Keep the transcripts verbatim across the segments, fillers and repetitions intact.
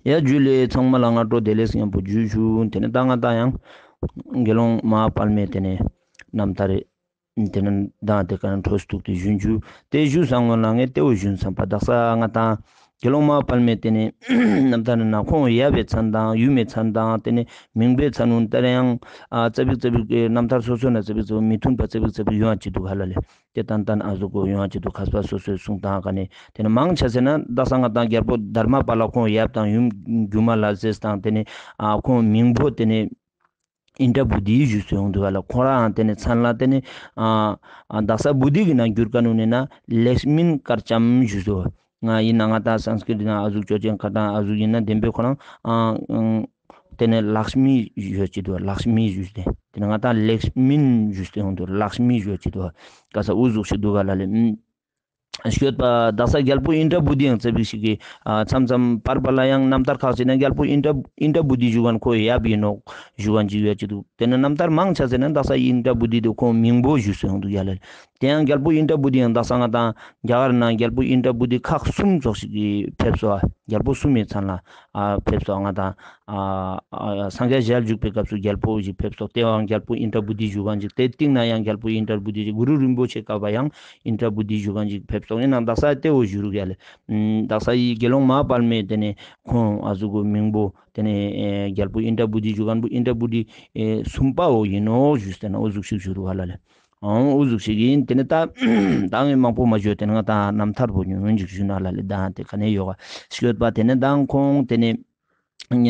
ཡ་ཇུ་ལེ། ཚང་མ་ལ་སྔ་དྲོ་བདེ་ལེགས་ཉམ་པོ་ཇུ་ཞུ། ཏེ་ནེ་ད་ང་ཏང་ཡང་དགེ་སློང་མ་ཧཱ་པཱ་ལི་མའི་ཏེ་ནེ་རྣམ་ཐར་ཏེ་ནེ་མདང་ཏེ་ཀ་ནེ་འཕྲོ་མཐུད་དེ་ཞུ་ཞུ། ཏེ་ཞུ་སང་སྔོན་ལ་ངས་ཏེ་བོ་ཞུ་སམ་པ། དག་ས་ང་ཏང་དགེ་སློང་མ་ཧཱ་པཱ་ལི་མའི་ཏེ་ནེ་རྣམ་ཐར་ནང་ཁོང་ཡབ་བི་མཚན་དང་ཡུམ་མི་མཚན་དང་ཏེ་ནེ་མིང་པོའི་མཚན་ནུན་ཏེ་ཡང་ཨ་ཙ་པིག་ཙ་པིག་གི་རྣམ་ཐར་སོ་སོ་ན་ཙ་པིག་ཙ་པིག་མི་མཐུན་པ་ཙ་པིག་ཙ་པིག་ཡོང་ཅི་དུག་ཧ་ལ་ལེ། ཏེ་ཏན་ཏན་ཨ་ཟུག་གོ་ཡོང་ཅི་དུག། མཁས་པ་སོ་སོའི་གསུང་དང་ཀ་ནེ་ཏེ་ནེ་མང་ཆེ་ཟེར་ན་དག་ས་ང་ཏང་རྒྱལ་པོ་དྷརྨ་པཱ་ལ་ཁོང་ཡབ་དང་ཡུམ་སྒྱུ་མ་ལྷ་སྲས་དང་ཏེ་ནེ་ཨ་ཁོང་མིང་པོ་ཏེ་ནེ་ཨིནྡྲ་བྷུ་ཏི་ཞུས་ཏེ་ཡོང་དུག་ག་ལ། ཁོ་རང་ཏེ་ནེ་མཚན་ལ་ཏེ་ནེ་ཨ་ཨ་དག་ས་བྷུ་ཏི་གི་ནང་འགྱུར་ཀ་ནུན་ནི་ན་ལེགས་སྨིན་དཀར་ལྕམ་ཞུས་སོ། ང་ཡིན་ན་ང་ཏང་སཾ་སྐྲྀཏ་ནང་ཨ་ཟུག་ཅོ་ཅན་ཁ་ཏང་ཨ་ཟུག་ཡིན་ན་བདེན་པའི་ཁོ་རང་ཨ་ཨ་ཏེ་ནེ་ལཀྵྨི་ཞུ་ཅི་དུག། ལཀྵྨི་ཞུས་ཏེ་ཏེ་ནེ་ང་ཏང་ལེགས་སྨིན་ཞུས་ཏེ་ཡོང་དུག། ལཀྵྨི་ཞུ་ཅི་དུག། ག་ས་འུ་ཟུག་ཞིག་དུག་ག་ལ་ལེ། ཨ་སྐྱོད་པ་དག་ས་རྒྱལ་པོ་ཨིནྡྲ་བྷུ་ཏི་ཡང་ཙ་པིག་ཞིག་གི་ཨ་མཚམས་མཚམས་པར་པ་ལ་ཡང་རྣམ་ཐར་ཁག་ཅིག་ན་རྒྱལ་པོ་ཨིནྡྲ་ཨིནྡྲ་བྷུ་ཏི་ཞུ་ཁན་ཁོ་ཡབ་ཡིན་ནོག་ཞུ་ཁན་ཅིག་ཡོད་ཅི་དུག། ཏེ་ནེ་རྣམ་ཐར་མང་ཆེ་ཟེར་ན་དག་ས་ཨིནྡྲ་བྷུ་ཏི་དེ་ཁོང་མིང་པོ་ཞུས་སོ་ཡོང་དུག་ཡ་ལེ། ཏེ་ཡང་རྒྱལ་པོ་ཨིནྡྲ་བྷུ་ཏི་ཡང་དག་ས་ང་ཏང་རྒྱ་གར་ནང་རྒྱལ་པོ་ཨིནྡྲ་བྷུ་ཏི་ཁག་གསུམ་ཙོགས་ཤིག་གི་ཕེབས་སོ། རྒྱལ་པོ་གསུམ་མི་མཚན་ལ་ཨ་ཕེབས་སོ། ང་ཏང་ཨ་ཨ་སངས་རྒྱས་ཞལ་བཞུགས་པའི་སྐབས་སུ་རྒྱལ་པོ་ཞིག་ཕེབས་སོ། ཏེ་ཡང་རྒྱལ་པོ་ཨིནྡྲ་བྷུ་ཏི་ཞུ་ཁན་ཅིག། ཏེ་སྟིང་ན་ཡང་རྒྱལ་པོ་ཨིནྡྲ་བྷུ་ཏི་ཞིག་གུ་རུ་རིན་པོ་ཆེ་སྐབས་པ་ཡང་ཨིནྡྲ་བྷུ་ཏི་ཞུ་ཁན་ཅིག་ཕེབས་སོ། ཡིན་ནའང་དག་ས་ཏེ་བོ་ཞུ་རུག་ཡ་ལེ། ཨམ་དག་ས་ཡི་དགེ་སློང་མ་ཧཱ་པཱ་ལི་མའི་ཏེ་ནེ་ཁོང་ཨ་ཟུག་གི་མིང་པོ་ཏེ་ནེ་ཨེ་རྒྱལ་པོ་ཨིནྡྲ་བྷུ་ཏི་ཞུ་ཁན་བོ་ཨིནྡྲ་བྷུ་ཏི་ཨེ་གསུམ་པ་བོ་ཡིན་ནོག་ཞུས་ཏེ་ན་འུ་ཟུག་ཞིག་ཞུ་རུག་ཧ་ལ་ལེ། ཨང་འུ་ཟུག་ཞིག་ཡིན། ཏེ་ནེ་ད་ད་ངས་མང་པོ་མ་ཞུ། ཏེ་ནེ་ང་ཏང་རྣམ་ཐར་བོ་ཉུང་ངུན་ཅིག་ཞུ་ན་ལ་ལེ། ད་ཏེ་ཀ་ནེ་ཡོག་ག་སྐྱོད་པ་ཏེ་ནེ་ད་ཁོང་ཏེ་ནེ་ཉ་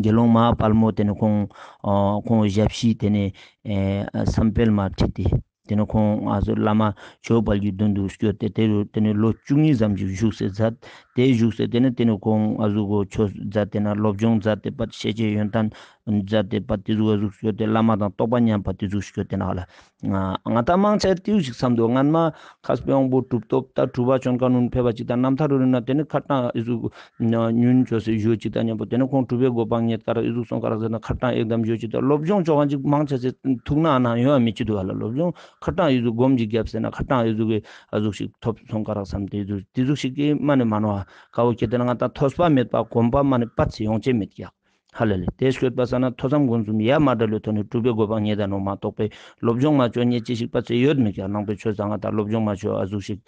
དགེ་སློང་མ་ཧཱ་པཱ་ལི་མོ་ཏེ་ནེ་ཁོང་ཨ་ཁོང་ཞབས་ཕྱི་ཏེ་ནེ་ཨེ་བསམ་འཕེལ་མ་ཁྲིད་དེ་ཏེ་ནེ་ཁོང་ཨ་ཟུག་བླ་མ་ཇོ་བོ་དཔལ་གྱི་མདུན་དུ་སྐྱོད་དེ་ཏེ་རུ་ཏེ་ནེ་ལོ་བཅུ་གཉིས་ཙམ་ཅིག་བཞུགས་སེ་མཛད། ཏེ་བཞུགས་སེ་ཏེ་ནེ་ཏེ་ནེ་ཁོང་ཨ་ཟུག་གོ་ཆོས་མཛད་དེ་ན་སློབ་སྦྱོང་མཛད་དེ་པད་ཤེས་བྱའི་ཡོན་ཏན་མཛད་དེ་པད་ཏེ་ཟུག་ཨ་ཟུག་སྐྱོད་དེ་བླ་མ་དང་རྟོགས་པ་མཉམ་པ་ཏེ་ཟུག་སྐྱོད་དེ་ན་ལ། ང་ང་ཏང་མང་ཆེ་ཏེ་ཟུག་ཞིག་བསམ་དུག། སྔན་མ་མཁས་པའི་དབང་པོ་གྲུབ་ཐོབ་ད་གྲུབ་པ་བྱོན་ཁན་ནུན་ཕེབས་པ་ཅིག་དང་རྣམ་ཐར་རུ་ན་ཏེ་ནེ་ཁ་ཏང་ཨི་ཟུག་ཉུན་ཅོས་སེ་ཞུ་ཅིག་དང་མཉམ་པོ་ཏེ་ནེ་ཁོང་གྲུབ་པའི་གོ་འཕང་རྙེད་ཀ་རག་ཨི་ཟུག་སོང་ཀ་རག་ཟེར་ན་ཁ་ཏང་ཨེག་དམ་ཞུ་ཅིག་དང་སློབ་སྦྱོང་ཅོ་ཁན་ཅིག་མང་ཆེ་ཟེར་ཐུག་ན་ཨ་ན་ཡོང་བ་མི་ཅི་དུག་ཨ་ལ། སློབ་སྦྱོང་ཁ་ཏང་ཨི་ཟུག་སྒོམ་ཅིག་རྒྱབ་ཟེར་ན་ཁ་ཏང་ཨི་ཟུག་གི་ཨ་ཟུག་ཞིག་ཐོབ་སོང་ཀ་རག་བསམ་སྟེ་ཨི་ཟུག་ཏེ་ཟུག་ཞིག་གི་མ་ནེ་མ་ནོ་ཨ་ཀ་བོ་ཁྱེད་དེ་ན་ང་ཏང་ཐོས་པ་མེད་པ་གོམས་པ་མ་ནེ་པ་ཚེ་ཡོང་ཅེས་མེད་ཀྱག་ཧ་ལ་ལེ། ཏེ་སྐྱོད་པ་ས་ན་ཐོས་བསམ་སྒོམ་གསུམ་ཡ་མ་འདྲ་ལོས་ཐོག་ནེ་གྲུབ་པའི་གོ་འཕང་རྙེད་ད་ནོ་མ་གཏོགས་པའི་སློབ་སྦྱོང་མ་ཅོ་ཉེ་ཅི་ཞིག་པ་ཚེ་ཡོད་མེད་ཀྱག། ནང་པའི་ཆོས་ཟང་ང་ཏང་སློབ་སྦྱོང་མ་ཅོ་ཨ་ཟུག་ཞིག་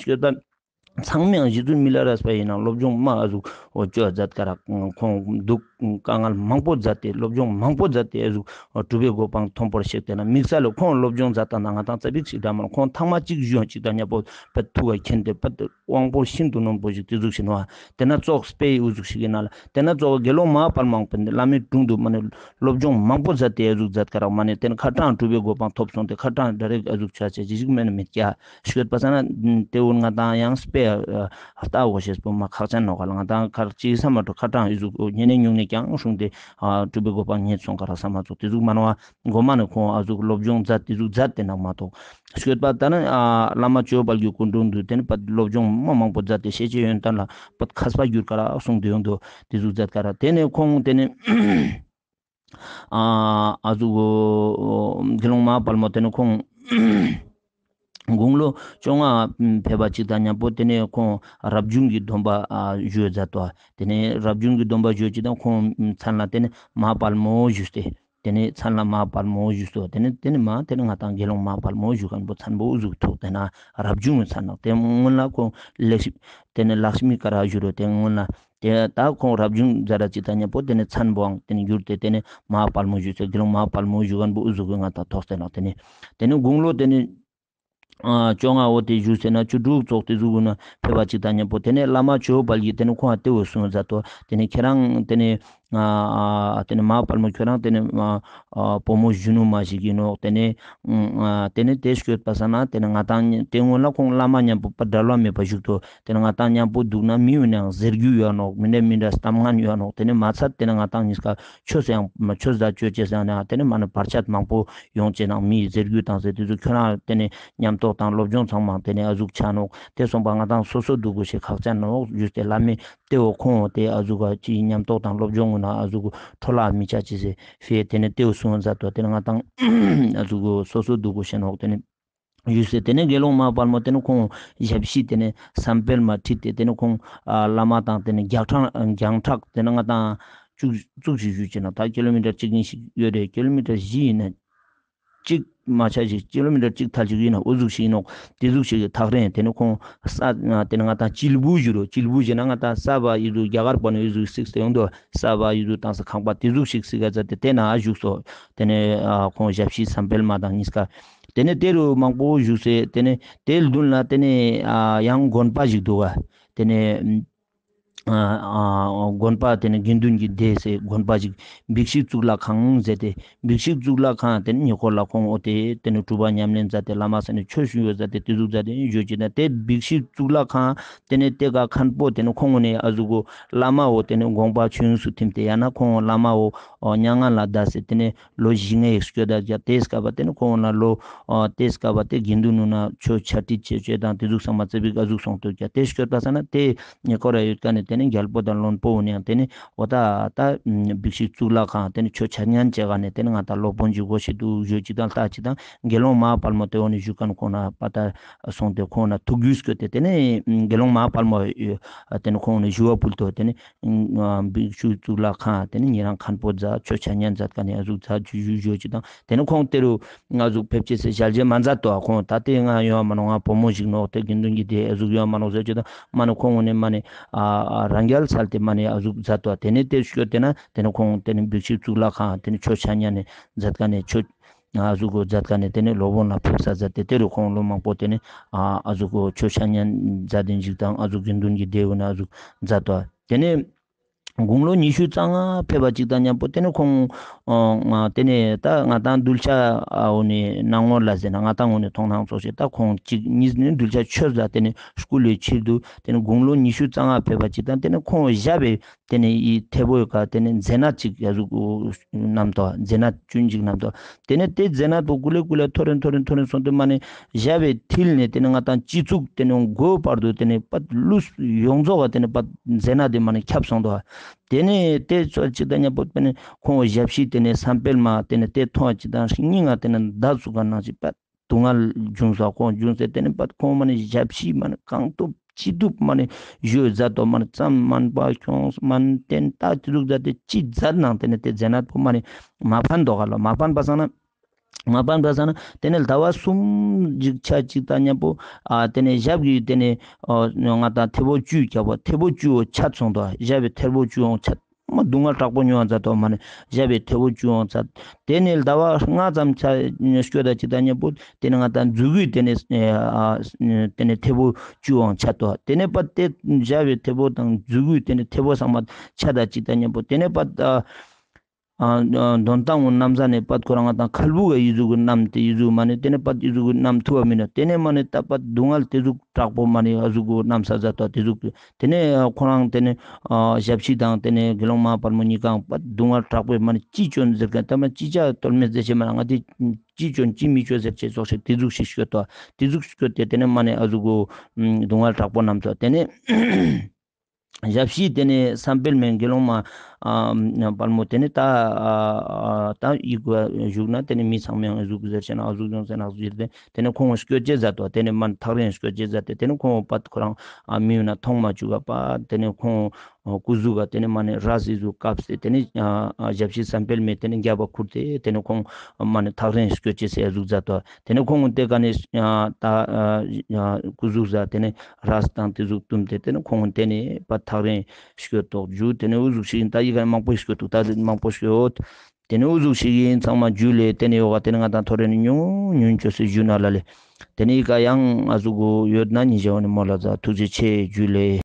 སྐྱོད་པ། ཚང་མའང་རྗེ་བཙུན་མི་ལ་རས་པ་ཡིན་ནའང་སློབ་སྦྱོང་མ་ཨ་ཟུག་འོ་ཅོ་མཛད་ཀ་རག་ཁོང་འདུག་དཀའ་ངལ་མང་པོ་མཛད་དེ་སློབ་སྦྱོང་མང་པོ་མཛད་དེ་ཨ་ཟུག་གྲུབ་པའི་གོ་འཕང་མཐོན་པོར་གཤེགས་ཏེ་ན་དམིགས་བསལ་ལ་ཁོང་སློབ་སྦྱོང་མཛད་དང་ན་ང་ཏང་ཙ་པིག་ཞིག་འདྲ་མ་ཁོང་ཐང་མ་གཅིག་བཞུགས་ཅིག་དང་མཉམ་པོ་པད་ཐུགས་ཀ་མཁྱེན་ཏེ་པད་དབང་པོ་ཤིན་ཏུ་རྣོན་པོ་ཞིག་ཏེ་ཟུག་ཞིག་ནོ། ཏེ་ན་ཙོགས་སྤེ་ཨུ་ཟུག་ཞིག་ཡིན་ན་ལ། ཏེ་ན་ཙོགས་དགེ་སློང་མ་ཧཱ་པཱ་ལི་མ་པེ་བླ་མའི་དྲུང་དུ་མ་ནེ་སློབ་སྦྱོང་མང་པོ་མཛད་དེ་ཨ་ཟུག་མཛད་ཀ་རག་མ་ནེ་ཏེ་ན་ཁ་ཏང་གྲུབ་པའི་གོ་འཕང་ཐོབ་སོང་སྟེ་ཁ་ཏང་ཌའི་རེཀ་ཨ་ཟུག་ཆ་ཆ་ཅི་ཞིག་མེད་ན་མེད་ཀྱག་སྐྱོད་པ་ས་ན་ཏེ་འུ་ང་ཏང་ཡང་སྤེ་ཨ་ལྟ་བོ་ཤེས་པོ་མ་ཁག་ཅན་ནོ་ག་ལ། ང་ཏང་ཁར་ཅི་ས་མ་འགྲོ་ཁ་ཏང་ཨི་ཟུག་ཉེ་ནེ་ཉུང་ནེ་ཀྱང་སྲུང་སྟེ་ཨ་གྲུབ་པའི་གོ་འཕང་རྙེད་སོང་ཀ་རག་ས་མ་ཚོགས་ཏེ་ཟུག་མ་ནོ་ཨ་གོ་མ་ནེ་ཁོང་ཨ་ཟུག་སློབ་སྦྱོང་མཛད་ཏེ་ཟུག་མཛད་དེ་ནང་མ་གཏོགས། སྐྱོད་པ་ད་ནི་ཨ་བླ་མ་ཇོ་བོ་དཔལ་གྱི་སྐུ་དྲུང་དུ་ཏེ་ནེ་པད་སློབ་སྦྱོང་མ་མང་པོ་མཛད་དེ་ཤེས་བྱའི་ཡོན་ཏན་ལ་པད་མཁས་པ་གྱུར་ཀ་རག་གསུངས་ཏེ་ཡོང་དོ། ཏེ་ཟུག་མཛད་ཀ་རག་ཏེ་ནེ་ཁོང་ཏེ་ནེ་ཨ་ཨ་ཟུག་གོ་དགེ་སློང་མ་ཧཱ་པཱ་ལི་མ་ཏེ་ནེ་ཁོང་དགུང་ལོ་བཅོ་ལྔ་ཕེབས་པ་ཅིག་དང་མཉམ་པོ་ཏེ་ནེ་ཁོང་རབ་བྱུང་གི་སྡོམ་པ་ཨ་ཞུས་མཛད་དོ། ཏེ་ནེ་རབ་བྱུང་གི་སྡོམ་པ་ཞུས་ཅིག་དང་ཁོང་མཚན་ལ་ཏེ་ནེ་མ་ཧཱ་པཱ་ལི་མོ་ཞུས་ཏེ། ཏེ་ནེ་མཚན་ལ་མ་ཧཱ་པཱ་ལི་མོ་ཞུས་སོ། ཏེ་ནེ་ཏེ་ནེ་མ་ཏེ་ནེ་ང་ཏང་དགེ་སློང་མ་ཧཱ་པཱ་ལི་མོ་ཞུ་ཁན་པོ་མཚན་པོ་ཨུ་ཟུག་ཐོགས་ཏེ་ན་རབ་བྱུང་གི་མཚན་ནོག། ཏེ་སྔོན་ལ་ཁོང་ལེགས་ཤིག་ཏེ་ནེ་ལཀྵྨི་ཀ་ར་ཞུ་རོ། ཏེ་སྔོན་ལ་ཏེ་ད་ཁོང་རབ་བྱུང་ཛ་ར་ཅིག་དང་མཉམ་པོ་ཏེ་ནེ་མཚན་པོའང་ཏེ་ནེ་གྱུར་ཏེ་ཏེ་ནེ་མ་ཧཱ་པཱ་ལི་མོ་ཞུས་སོ། དགེ་སློང་མ་ཧཱ་པཱ་ལི་མོ་ཞུ་ཁན་པོ་ཨུ་ཟུག་གི་ང་ཏང་ཐོགས་ཏེ་ནོག། ཏེ་ནེ་ཏེ་ནེ་དགུང་ལོ་ཨ་བཅོ་ལྔ་འོ་ཏེ་ཞུ་ཟེར་ན་བཅུ་དྲུག་ཙོགས་ཏེ་ཟུག་གུན་ན་ཕེབས་པ་ཅིག་དང་མཉམ་པོ་ཏེ་ནེ་བླ་མ་ཇོ་བོ་དཔལ་གྱིས་ཏེ་ནེ་ཁོང་ང་ཏེ་བོ་གསུངས་མཛད་དོ། ཏེ་ནེ་ཁྱེད་རང་ཏེ་ནེ་ཨ་ཏེ་ནེ་མ་ཧཱ་པཱ་ལི་མོ་ཁྱོད་རང་ཏེ་ནེ་ཨ་བུ་མོ་གཞོན་ནུ་མ་ཞིག་ཡིན་ནོག། ཏེ་ནེ་ཨ་ཏེ་ནེ་ཏེ་སྐྱོད་པ་ས་ན་ཏེ་ནེ་ང་ཏང་ཏེ་སྔོན་ལ་ཁོང་བླ་མ་མཉམ་པོ་པ་འབྲལ་བ་མེད་པ་བཞུགས་དོ། ཏེ་ནེ་ང་ཏང་མཉམ་པོ་འདུག་ན་མི་ཡོང་ནའང་ཟེར་རྒྱུ་ཡོད་ནོག། མི་འདྲ་མི་འདྲ་གཏམ་ངན་ཡོད་ནོག། ཏེ་ནེ་མ་ཚད་ཏེ་ནེ་ང་ཏང་གཉིས་ཀ་ཆོས་ཡང་ཆོས་ཟ་ཆོས་ཅེས་ཡང་ན་ཏེ་ནེ་མ་ནེ་བར་ཆད་མང་པོ་ཡོང་ཅེས་ནང་མི་ཟེར་རྒྱུ་དང་ཟེར་ཏེ་ཚོ་ཁྱོད་རང་ཏེ་ནེ་ཉམས་རྟོགས་དང་སློབ་སྦྱོང་ཚང་མ་ཏེ་ནེ་ཨ་ཟུག་ཆ་ནོག། ཏེ་སོང་པ་ང་ཏང་སོ་སོ་འདུག་གོ་ཤེས་ཁག་ཅན་ནོག་ཞུས་ཏེ་བླ་མས་ཏེ་བོ་ཁོང་ཏེ་ཨ་ཟུག་ག་ཅི་ཉམས་རྟོགས་དང་སློབ་སྦྱོང་ངུ་ན་ཨ་ཟུག་འཕྲོ་བརླག་མི་ཆ་ཅེས་ཟེར་ཕེ་ཏེ་ནེ་ཏེ་བོ་གསུངས་མཛད་དོ། ཏེ་ནེ་ང་ཏང་ཨ་ཟུག་གོ་སོ་སོ་འདུག་གོ་ཤེས་ནོག། ཏེ་ནེ་ ཡོད་ཟེར། ཏེ་ནེ་དགེ་སློང་མ་དཔལ་མོ་ཏེ་ནེ་ཁོང་ཞབས་ཕྱི་ཏེ་ནེ་བསམ་འཕེལ་མ་ཁྲིད་དེ་ཏེ་ནེ་ཁོང་ཨ་བླ་མ་དང་ཏེ་ནེ་བརྒྱ་ཕྲག་བརྒྱ་ཕྲག་ཏེ་ནེ་ང་དང་བཅུ་བཅུ་ཞིག་བཞུགས་ཅེ་ན་ད་ཀི་ལོ་མི་ཊར་གཅིག་གཉིས་ཤིག་ཡོད་རེད། ཀི་ལོ་མི་ཊར་བཞི་ཡིན་ན་གཅིག་མ་ཆ་ཞིག་ཀི་ལོ་མི་ཊར་གཅིག་ཐལ་ཞིག་ཡིན་ན་འོ་ཟུག་ཞིག་ཡིན་ནོག། ཏེ་ཟུག་ཞིག་གི་ཐག་རིང་ཏེ་ནེ་ཁོང་ས་ཏེ་ནེ་ང་དང་སྤྱིལ་བུ་ཞིག་རུ་སྤྱིལ་བུ་ཞིག་ན་ང་དང་ས་བ་ཡི་ཟུག་རྒྱ་གར་པ་ནི་ཡི་ཟུག་སིག་སྟེ་ཡོང་དོ། ས་བ་ཡི་ཟུག་དང་ས་ཁང་པ་ཏེ་ཟུག་ཞིག་སིག་ག་ཛད་དེ་ཏེ་ན་བཞུགས་སོ། ཏེ་ནེ་ཨ་ཁོང་ཞབས་ཕྱི་བསམ་འཕེལ་མ་དང་གཉིས་ཀ། ཏེ་ནེ་ཏེ་རུ་མང་པོ་བཞུགས་སེ་ཏེ་ནེ་ཏེའི་མདུན་ལ་ཏེ་ནེ་ཨ་ཡང་དགོན་པ་ཞིག་འདུག་ག། ཏེ་ནེ་ཨ་ཨ་དགོན་པ་ཏེ་ནེ་དགེ་འདུན་གྱི་སྡེ་ཟེར་དགོན་པ་ཞིག་བིག་ཤི་གཙུག་ལག་ཁང་ཟེར་ཏེ་བིག་ཤི་གཙུག་ལག་ཁང་ཏེ་ནེ་ཉེ་འཁོར་ལ་ཁོང་འོ་ཏེ་ཏེ་ནེ་སྒྲུབ་པ་ཉམས་ལེན་མཛད་དེ་བླ་མ་ས་ནེ་ཆོས་ཞུ་ཡོད་མཛད་དེ་ཏེ་ཟུག་མཛད་དེ་ཡོད་ཅེ་ན་ཏེ་བིག་ཤི་གཙུག་ལག་ཁང་ཏེ་ནེ་ཏེ་ག་མཁན་པོ་ཏེ་ནེ་ཁོང་ནེ་ཨ་ཟུག་གོ་བླ་མ་འོ་ཏེ་ནེ་དགོངས་པ་ཆོས་དབྱིངས་སུ་ཐིམ་སྟེ་ཡང་ན་ཁོང་བླ་མ་འོ་མྱ་ངན་ལས་འདས་སེ་ཏེ་ནེ་ལོ་བཞི་ལྔའི་སྐྱོད་ད་ཏེ་སྐབས་པ་ཏེ་ནེ་ཁོང་ལ་ལོ་ཨ་ཏེ་སྐབས་པ་ཏེ་དགེ་འདུན་ནུ་ན་ཆོས་ཆ་ཏི་ཆེ་ཆེ་དང་ཏེ་ཟུག་ཚང་མ་ཙེ་བིག་ཨ་ཟུག་སོང་དུ་ཀྱ་ཏེ་སྐྱོད་ད་ས་ན་ཏེ་ཉེ་འཁོར་ར་ཡོད་ཀ་ནེ་ཏེ་ནེ་རྒྱལ་པོ་དང་བློན་པོ་འོ་ནེ་ཡང་ཏེ་ནེ་འོ་ད་ད་བིག་ཤི་གཙུག་ལག་ཁང་ཏེ་ནེ་ཆོས་ཆ་ཉན་ཅེ་ག་ནེ་ཏེ་ནེ་ང་ད་སློབ་དཔོན་ཇུ་གོ་ཤེས་དུག་ཞུ་ཅིག་དང་ལྟ་ཅིག་དང་དགེ་སློང་མ་དཔལ་མོ་ཏེ་འོ་ནེ་ཞུ་ཀ་ནེ་ཁོང་ན་པ་ད་སོང་སྟེ་ཁོང་ན་ཐུགས་རྒྱུས་སྐྱོད་དེ་ཏེ་ནེ་དགེ་སློང་མ་དཔལ་མོ་ཏེ་ནེ་ཁོང་ནེ་ཞུ་བ་ཕུལ་ཏོ་ཏེ་ནེ་བིག་ཤུ་གཙུག་ལག་ཁང་ཏེ་ནེ་ཉེ་རང་མཁན་པོ་མཛད་ཆོས་ཆ་ཉན་མཛད་ཀ་ནེ་ཨ་ཟུག་མཛད་ཞུ་ཞུ་ཅིག་དང་ཏེ་ནེ་ཁོང་ཏེ་རུ་ང་ཟུག་ཕེབས་ཅེས་སི་ཞལ་ཇེ་མ་མཛད་དོ། ཁོང་ད་ཏེ་ང་ཡོང་མ་ནོག་ང་བུ་མོ་ཞིག་ནོག་ཏེ་དགེ་འདུན་གྱི་སྡེ་ཨ་ཟུག་ཡོང་མ་ནོག་ཟེར་ཅིག་དང་མ་ནེ་ཁོང་ནེ་མ་ནེ་ཨ་རང་རྒྱལ་སལ་ཏེ་མ་ནེ་ཨ་ཟུག་མཛད་དོ། ཏེ་ནེ་ཏེ་སྐྱོད་དེ་ན་ཏེ་ནེ་ཁོང་ཏེ་ནེ་བིག་ཤུ་གཙུག་ལག་ཁང་ཏེ་ནེ་ཆོས་ཆ་ཉན་ནེ་མཛད་ཀ་ནེ་ཆོས་ཨ་ཟུག་གོ་མཛད་ཀ་ནེ་ཏེ་ནེ་སློབ་དཔོན་ལ་ཕེབས་ས་མཛད་དེ་ཏེ་རུ་ཁོང་ལོ་མང་པོ་ཏེ་ནེ་ཨ་ཨ་ཟུག་གོ་ཆོས་ཆ་ཉན་མཛད་དེ་ཞིག་དང་ཨ་ཟུག་དགེ་འདུན་གྱི་སྡེ་འོ་ན་ཨ་ཟུག་མཛད་དོ། ཏེ་ནེ་དགུང་ལོ་ཉི་ཤུ་རྩ་ལྔ་ཕེབས་པ་ཅིག་དང་མཉམ་པོ་ཏེ་ནེ་ཁོང་ཨ་ཏེ་ནེ་ད་ང་དང་གདུལ་བྱ་འོ་ནེ་སྣང་ངོ་ལ་ཟེར་ན་ང་དང་འོ་ནེ་མཐོང་སྣང་ཙོགས་ཤིག་ད་ཁོང་ཅིག་གཉིས་ནི་གདུལ་བྱ་ཆོས་ལ་ཏེ་ནེ་སྐུ་ལས་ཕྱིར་དུ་ཏེ་ནེ་དགུང་ལོ་ཉི་ཤུ་རྩ་ལྔ་ཕེབས་པ་ཅིག་དང་ཏེ་ནེ་ཁོང་ཞབས་པའི་ཏེ་ནེ་ཡི་ཐེ་བོ་ཡོད་ཀ་ཏེ་ནེ་མཛེ་ནད་ཅིག་ཡ་ཟུག་བསྣམས་དོ། མཛེ་ནད་ཅུན་ཅིག་བསྣམས་དོ། ཏེ་ནེ་ཏེ་མཛེ་ནད་པོ་ཀུ་ལེ་ཀུ་ལེ་ཐོ་རེ་ཐོ་རེ་ཐོ་རེ་སོང་སྟེ་མ་ནེ་ཞབས་པའི་མཐིལ་ནེ་ཏེ་ནེ་ང་དང་སྤྱི་གཙུག་ཏེ་ནེ་མགོ་བར་དུ་ཏེ་ནེ་པད་ལུས་ཡོངས་རྫོགས་ཀ་ཏེ་ནེ་པད་མཛེ་ནད་དེ་མ་ནེ་ཁྱབ་སོང་དོ། ཏེ་ནེ་ཏེ་ཙོགས་ཅིག་དང་མཉམ་པོ་ཏེ་ནེ་ཁོང་ཞབས་ཕྱི་ཏེ་ནེ་བསམ་འཕེལ་མ་ཏེ་ནེ་ཏེ་མཐོང་ཅིག་དང་སྙིང་ང་ཏེ་ནེ་མདའ་ཟུག་ག་ནང་ཅིག་པད་སྡུག་བསྔལ་བྱུང་སོ། ཁོང་བྱུང་སེ་ཏེ་ནེ་པད་ཁོང་མ་ནེ་ཞབས་ཕྱི་མ་ནེ་གང་ཐུབ་ཅི་ཐུབ་མ་ནེ་ཞུ་མཛད་དོ། མ་ནེ་ཙམ་སྨན་པ་ཁྱོངས་སྨན་བསྟེན་ད་ཅི་ཟུག་མཛད་དེ་ཅི་མཛད་ནང་ཏེ་ནེ་ཏེ་མཛེ་ནད་པོ་མ་ནེ་མ་ཕན་དོ་ག་ལོ། མ་ཕན་པ་སང་ན་མ་ཕན་པ་སང་ན་ཏེ་ནེ་ཟླ་བ་གསུམ་ཅིག་ཆ་ཅིག་དང་མཉམ་པོ་ཨ་ཏེ་ནེ་ཞབས་ཀྱི་ཏེ་ནེ་ཨ་ང་དང་ཐེ་བོ་བཅུ་རྒྱབ་པོ་ཐེ་བོ་བཅུ་བོ་ཆད་སོང་དོ། ཞབས་པའི་ཐེ་བོ་བཅུ་བོ་ཆད། མ་སྡུག་བསྔལ་དྲག་པོ་མྱོང་བ་མཛད་དོ། མ་ནེ་ཞབས་པའི་ཐེ་བོ་བཅུ་བོ་ཆད། ཏེ་ནེ་ཟླ་བ་ལྔ་ཙམ་ཆ་སྐྱོད་ད་ཅིག་དང་མཉམ་པོ་ཏེ་ནེ་ང་དང་མཛུ་གུའི་ཏེ་ནེ་ཨ་ཏེ་ནེ་ཐེ་བོ་བཅུ་བོ་ཆད་དོ། ཏེ་ནེ་པད་ཏེ་ཞབས་པའི་ཐེ་བོ་དང་མཛུ་གུའི་ཏེ་ནེ་ཐེ་བོ་ཚང་མ་ཆད་ད་ཅིག་དང་མཉམ་པོ་ཏེ་ནེ་པད་ཨ་ཨ་དོན་ཏང་བོ་ནམ་ཟ་ནེ་པད་ཁོ་རང་ང་དང་ཁལ་བུ་ག་ཡི་ཟུག་གི་ནམ་ཏེ་ཡི་ཟུག་མ་ནེ་ཏེ་ནེ་པད་ཡི་ཟུག་གི་ནམ་ཐུབ་བ་མིན་ནོ། ཏེ་ནེ་མ་ནེ་ད་པད་སྡུག་བསྔལ་ཏེ་ཟུག་དྲག་པོ་མ་ནེ་ཨ་ཟུག་གི་ནམ་ས་ཟ་དོ་ཏེ་ཟུག་ཏེ་ནེ་ཁོ་རང་ཏེ་ནེ་ཨ་ཞབས་ཕྱི་དང་ཏེ་ནེ་དགེ་སློང་མ་དཔལ་མོ་གཉིས་ཀའང་པད་སྡུག་བསྔལ་དྲག་པོ་མ་ནེ་ཅི་བཅོན་ཟེར་མཁན་ད་མ་ཅི་ཆ་དོལ་མེད་ཟེར་ཅེས་མ་ནེ་ང་ཏེ་ཅི་བཅོན་ཅི་མི་བཅོ་ཟེར་ཅེས་ཙོགས་ཤིག་ཏེ་ཟུག་ཤིག་སྐྱོད་དོ། ཏེ་ཟུག་སྐྱོད་དེ་ཏེ་ནེ་མ་ནེ་ཨ་ཟུག་གི་སྡུག་བསྔལ་དྲག་པོ་ནམ་ས་ཏེ་ནེ། ཞབས་ཕྱི་ཏེ་ནེ་བསམ་འཕེལ་མའི་དགེ་སློང་མ་ཨ་དཔལ་མོ་ཏེ་ནེ་ད་ཨ་ད་ཡི་གུ་བཞུགས་ན་ཏེ་ནེ་མི་ཚང་མའི་ཨ་ཟུག་ཟེར་ཅེ་ན་ཨ་ཟུག་ཡོང་ཟེར་ན་ཨ་ཟུག་ཡིན་ཏེ་ཏེ་ནེ་ཁོང་སྐྱོད་ཅེས་མཛད་དོ། ཏེ་ནེ་མ་ཐག་རིང་སྐྱོད་ཅེས་མཛད་དེ་ཏེ་ནེ་ཁོང་པད་ཁོ་རང་ཨ་མི་ཡོད་ན་མཐོང་མ་བཅུག་ག་པ་ཏེ་ནེ་ཁོང་སྐུ་གཟུགས་ག་ཏེ་ནེ་མ་ནེ་རས་ཟིག་བཀབ་སྟེ་ཏེ་ནེ་ཨ་ཞབས་ཕྱི་བསམ་འཕེལ་མའི་ཏེ་ནེ་རྒྱབ་པ་ཁུར་ཏེ་ཏེ་ནེ་ཁོང་མ་ནེ་ཐག་རིང་སྐྱོད་ཅེས་སི་ཨ་ཟུག་མཛད་དོ། ཏེ་ནེ་ཁོང་ཏེ་ཀ་ནེ་ཨ་ད་ཨ་སྐུ་གཟུགས་ཟ་ཏེ་ནེ་རས་དང་ཏེ་ཟུག་བཏུམས་ཏེ་ཏེ་ནེ་ཁོང་ཏེ་ནེ་པད་ཐག་རིང་སྐྱོད་དོག་ཞུ། ཏེ་ནེ་འུ་ཟུག་ཤིག་ཡིན་ད་ཡི་ག་མང་པོ་སྐྱོད་དུག་ད་མང་པོ་སྐྱོད། ཏེ་ནེ་འུ་ཟུག་ཤིག་ཡིན་ཚང་མ་ཇུ་ལེ། ཏེ་ནེ་ཡོ་ག་ཏེ་ནེ་ང་དང་ཐོ་རེ་ནེ་ཉུང་ཉུང་ཅོས་སེ་ཞུ་ན་ལ་ལེ། ཏེ་ནེ་ཡི་ག་ཡང་ཨ་ཟུག་གུ་ཡོད་ན་ཉི་ཞའོ་ནི་མོ་ལ་ཛ་ཐུགས་རྗེ་ཆེ་ཇུ་ལེ།